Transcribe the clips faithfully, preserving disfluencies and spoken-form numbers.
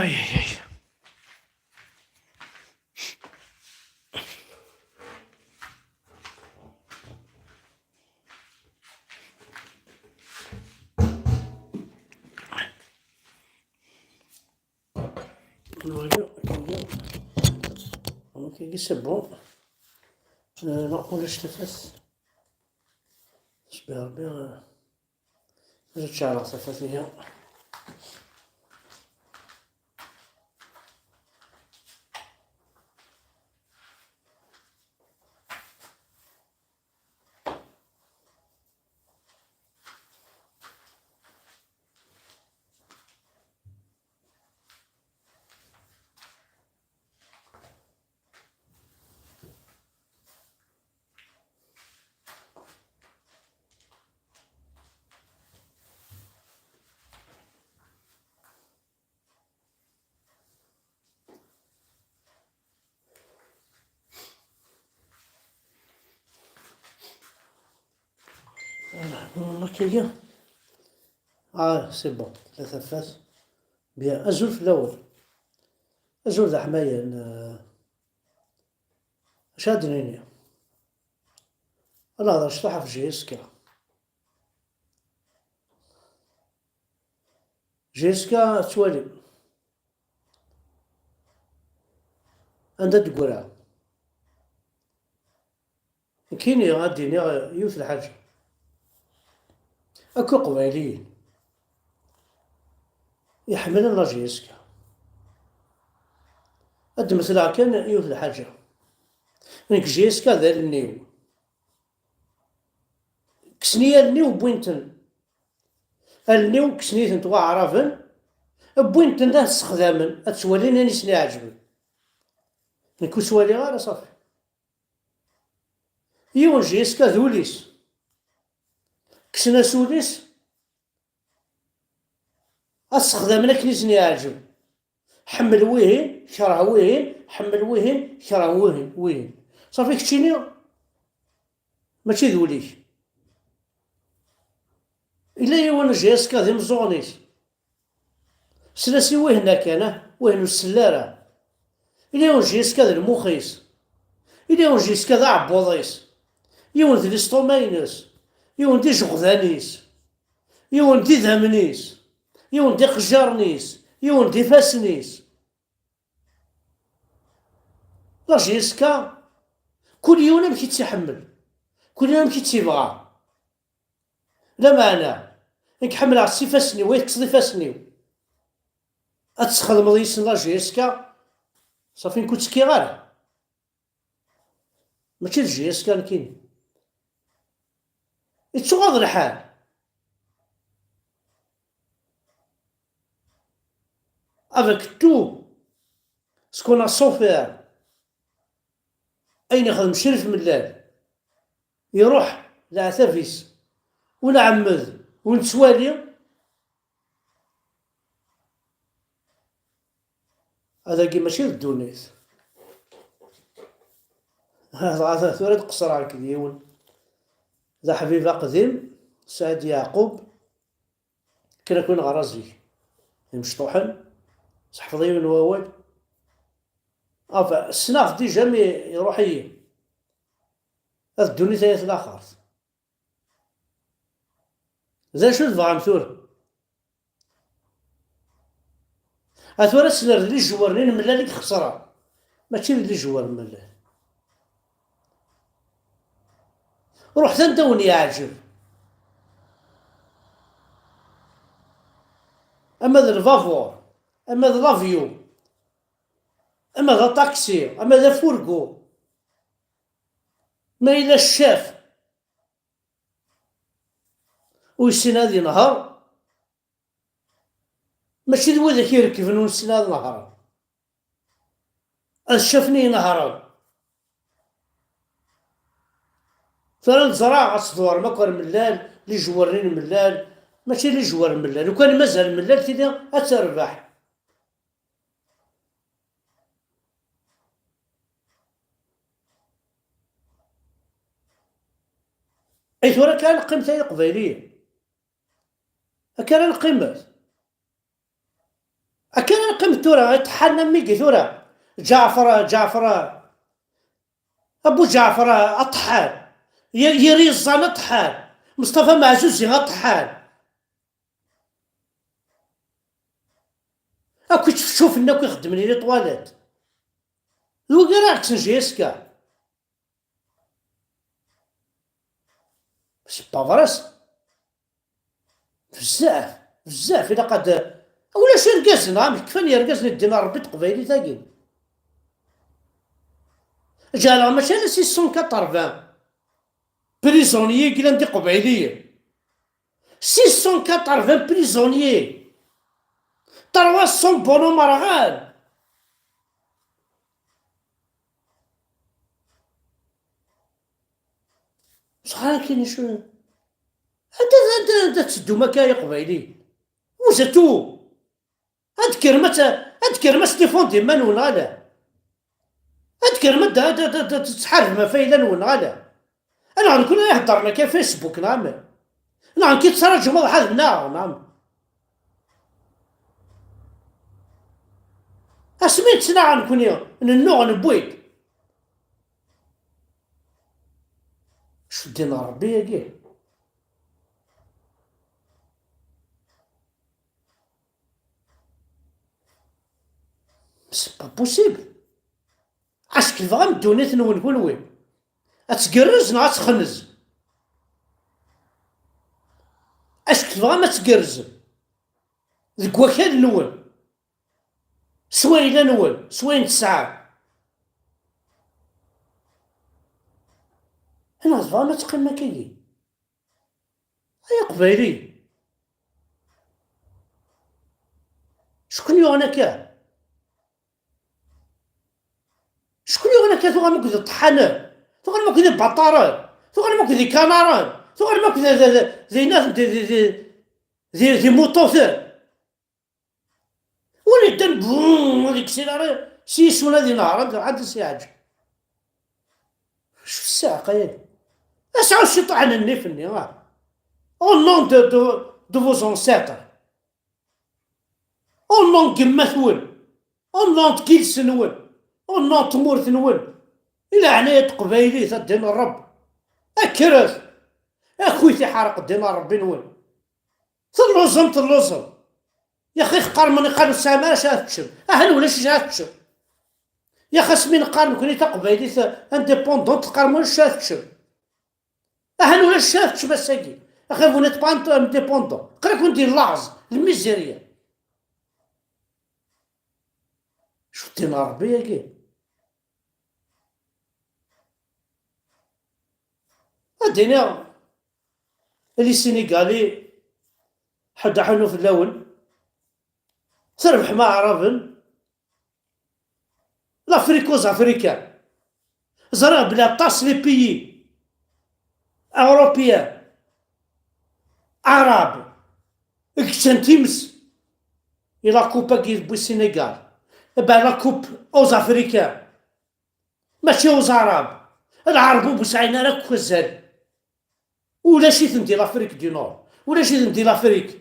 Ay, ay, ay. Voilà, kagi, kagi c'est bon. Euh, non, ulac tafat. Sbir Rebbi, euh, ad ceɛleɣ tafat-ihi. Voilà, kagi. Ah, c'est bon, tella tafat. Bien, azul fell-awen. Azul d aḥmayan. Euh, acu ad d-nini? Ad nehder cṭuḥ ɣef J S K. J S K ad twalim. Anda d-teggra? Nekkini ad d-iniɣ yiwet lḥaǧa. Akk Iqbayliyen iḥemmlen la J S K. Ad d-metleɣ kan yiwet lḥaǧa. Nekk J S K d allen-iw. Kksen-iyi allen-iw, wwin-ten. Allen-iw kksen-iyi-tent waɛraben, wwin-ten ad sexdamen, ad ttwalin ayen i sen-iɛeǧben. Nekk ur ttwaliɣ ara, ṣafi. Yiwen J S K d ul-is. Kksen-as ul-is, ad sexdamen akken i sen-iɛǧeb. Ḥemmel wihin, kerh wihin, ḥemmel wihin, kerh wihin, wihin. Ṣafi keččini, mačči d ul-ik. Yella yiwen J S K d imeẓẓuɣen-is. Sel-as i wihin akken, ah, wihin ur sell ara. Yella yiwen J S K d lmux-is. Yella yiwen J S K d aɛebbuḍ-is. Yiwen d listoma-ines. Yiwen d ijeɣdan-is. Yiwen d idammen-is. Yiwen d iqejjaren-is. Yiwen d ifassen-is. La J S K, kul yiwen amek i tt-iḥemmel. Kul yiwen amek i tt-ibɣa. Lameɛna, nekk ḥemmleɣ s ifassen-iw, ay tekkseḍ ifassen-iw. Ad tesxedmeḍ yis-sen la J S K, ṣafi nekk ur ttekkiɣ ara. Mačči d J S K nekkini. Ittuɣaḍ lḥal. Avec tout ce qu'on a souffert, ayen ixdem Crif Mellal, iruḥ leɛtab-is, ur nɛemmed, ur nettwali, adagi mačči d ddunit. Dɣa tura ad qeṣṣreɣ deg yiwen. D aḥbib aqdim, Saɛid Yeɛqub, akken akk i neɣra zik. D imecṭuḥen, seḥfeḍ yiwen n wawal. Enfin, ssneɣ-t déjà, mi iruḥ-iyi. Ad ddunit ay at laxert. D acu tebɣam tura? A tura ad s-nerr d lijewwer-nni n Mellal i ixesren. Mačči d lijewwer n Mellal. Ruḥet anda wen-yeɛǧeb. Ama d lbabur, ama d l'avion, ama d aṭaksi, ama d afurgu. Ma yella ccaf ur yessin ad yenher, mačči d widak irekben ur nessin ad nehṛen. Ad cafen i inehṛen. Tura neẓra ad tḍewrem akk ar Mellal, lijewwer-nni n Mellal, mačči lijewwer n Mellal. Lukan mazal Mellal tili ad terbeḥ. Ay tura akka ara neqqimet ay Iqbayliyen? Akka ara neqqimet? Akka ara neqqim tura, iṭeḥḥan am wigi tura. Ǧaɛfer, Ǧaɛfer, Abu Ǧaɛfer, aṭeḥḥan. Y-, yir yeẓẓan, aṭeḥḥan. Mustafa Meɛzuzi, aṭeḥḥan. Akk ičefčufen akk ixeddmen i les toilettes. D wigi ara ɣ-yekksen J S K. C'est pas vrai ça. Bezzaf, bezzaf, ilaq ad, ulac irgazen, am kfan yergazen i ddin n Ṛebbi n teqbaylit-agi. Ǧeɛleɣ mačči ala six cent quatre-vingts prisonniers i yellan d iqbayliyen. Six cent quatre-vingts prisonniers. Trois cents bonhommes rɣan. Sɣan kini cwi. Anda, anda, anda tetteddum akka ay iqbayliyen? Vous êtes où? Ad tkerrem ad t-, ad tkerrem ad s-tifundem iman-nwen, neɣ ala? Ad tkerrem ad, ad, ad, ad tettḥarbem ɣef ayla-nwen, neɣ ala? Anɣa nekni ara iheddren akka Facebook, neɣ amek? Neɣ nekni tettraǧum ad ḥadem, neɣ, neɣ amek? Asmi nettnaɣ nekni, nennuɣ, newwi-d. Acu ddin n Ṛebbi-agi? C'est pas possible. Acu tebɣam ddunit-nwen kunwi? Ad tgerrez neɣ ad texnez? Acu tebɣam ad tgerrzem? Deg wakal-nwen, s wayla-nwen, s wayen tesɛam. Anaɣ tebɣam ad teqqimem akkagi? Ay Aqbayli! Cukun yuɣen akka? Cukun yuɣen akka tuɣalem akked iṭeḥḥanen? Tuɣalem akked ibaṭaren? Tuɣalem akked ikanaren? Tuɣalem akked d, d, d, d, d, d, d, d, d imuṭuten? Win yeddan brum, ur yeksir ara s yisuna di nehṛen, ad as-yeɛǧeb. Acu ssiɛqa-yagi? Asɛu ciṭuḥ n nnif-nni, ah. Au nom de, de, de vos ancêtres. Au nom n gma-twen. Au nom n yiles-nwen. Au nom n tmurt-nwen. I leɛnaya n teqbaylit, a ddin n Ṛebbi. Kkret! Akuyt iḥerq ddin n Ṛebbi-nwen. Telluẓem, telluẓem. Yaxi qqaren, mi neqqar ur tesɛim ara acu ara teččem. Ahan ulac acu ara teččem. Yaxi asmi neqqar nekni taqbaylit indépendante, teqqarem ulac acu ara teččem. Ahan ulac acu ara teččem ass-agi. Axi vous n'êtes pas indépendant. Aql-aken di laẓ, lmizirya. Acu ddin n Ṛebbi-agi? Ad d-iniɣ, les Sénégalais, ḥedd aḥunnu fell-awen, trebḥem Aɛraben, l'Afrique aux Africains. Ẓriɣ belli aṭas les pays européens, arabes, i yeččan times i la coupe-agi yewwi Sénégal. Ben, la coupe aux Africains. Mačči i Uẓarab. Lɛerb ur sɛin ara akk azal. Ulac-iten di l'Afrique du Nord. Ulac-iten di l'Afrique.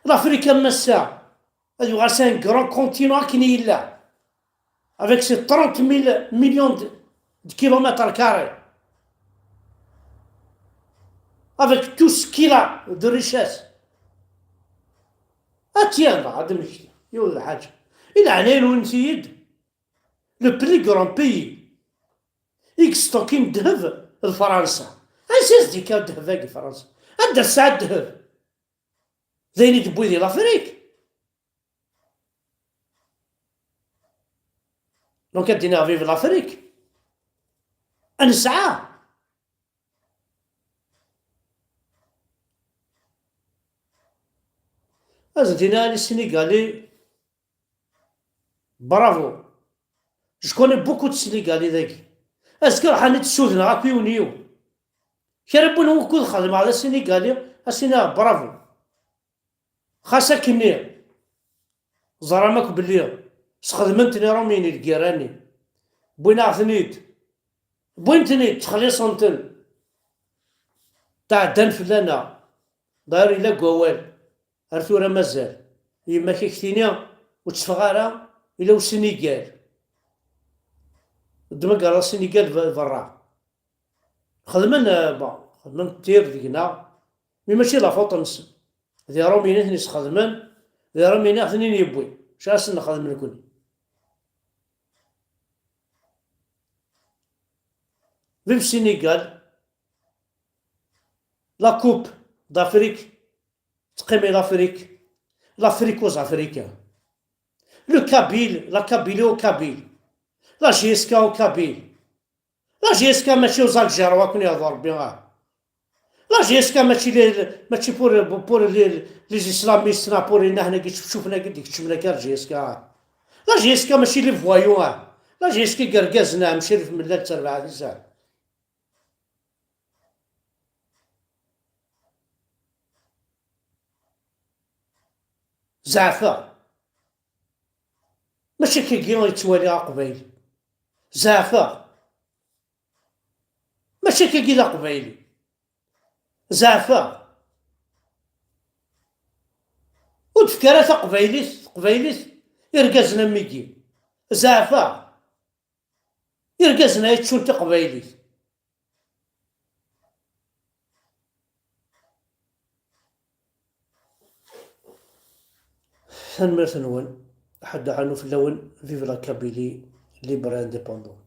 L'Afrique am ass-a, ad yuɣal c'est un grand continent akken i yella. Avec ses trente mille millions de, de kilomètres carrés. Avec tout ce qu'il a de richesse. Atiya, ad d-mmektiɣ yiwet n lḥaǧa. I leɛnaya-nwen, int-iyi-d, le plus grand pays i yestokin ddheb d Fransa. Ansi as-d-yekka ddheb-agi, Fransa? Anda tesɛa ddheb? D ayen i d-tewwi di l'Afrique. Donc ad d-iniɣ vive l'Afrique. Ad nesɛa. Ad d-iniɣ les Sénégalais, bravo. Je connais beaucoup de Sénégalais dagi. Azekka ruḥ ad ssudneɣ akk yiwen yiwen. Kra n win wukud xedmeɣ d Asinigali, ad s-iniɣ bravo. Xas akkenni, ẓram akk belli sxedmen-ten Iṛumyen i lgirra-nni. Wwin-aɣ-ten-id. Wwin-ten-id, ttxelliṣen-ten. Tɛeddan fell-aneɣ. D'ailleurs, yella deg wawal. Ar tura mazal. Yemma-k ak-tini ur tteffeɣ ara, ila Sinigal. Ddem agaṛṛu Sinigal berra. Xedmen, eh, bon, xedmen tir deg-neɣ, mi mačči d la faute-nsen. D Iṛumyen i ten-isxedmen, d Iṛumyen i ɣ-ten-in-yewwin. Acu ara sen-nexdem nekni? Vive Sénégal, la Coupe d'Afrique, teqqim i l'Afrique, l'Afrique aux Africains. Le Kabyle, la Kabylie aux Kabyles. La J S K aux Kabyles. La J S K mačči aux Algérois, akken yehder Rebbi, ah. La J S K mačči les, mačči pour, pour les, les islamistes, na pour les nahna qui tchoufen qui dikchemna car J S K. La J S K mačči les voyous, ah. La J S K gergazna, mcirif mellal terbaɛt. Zeɛfeɣ. Mačči akkagi i ttwaliɣ aqbayli. Zeɛfeɣ. Mačči akkagi d aqbayli. Zeɛfeɣ. Ur d-tefka ara taqbaylit, teqbaylit, irgazen am wigi. Zeɛfeɣ. Irgazen ay ttun taqbaylit. Tanemmirt-nwen. Ḥedd aḥanu fell-awen. Vive la Kabylie libre et indépendante.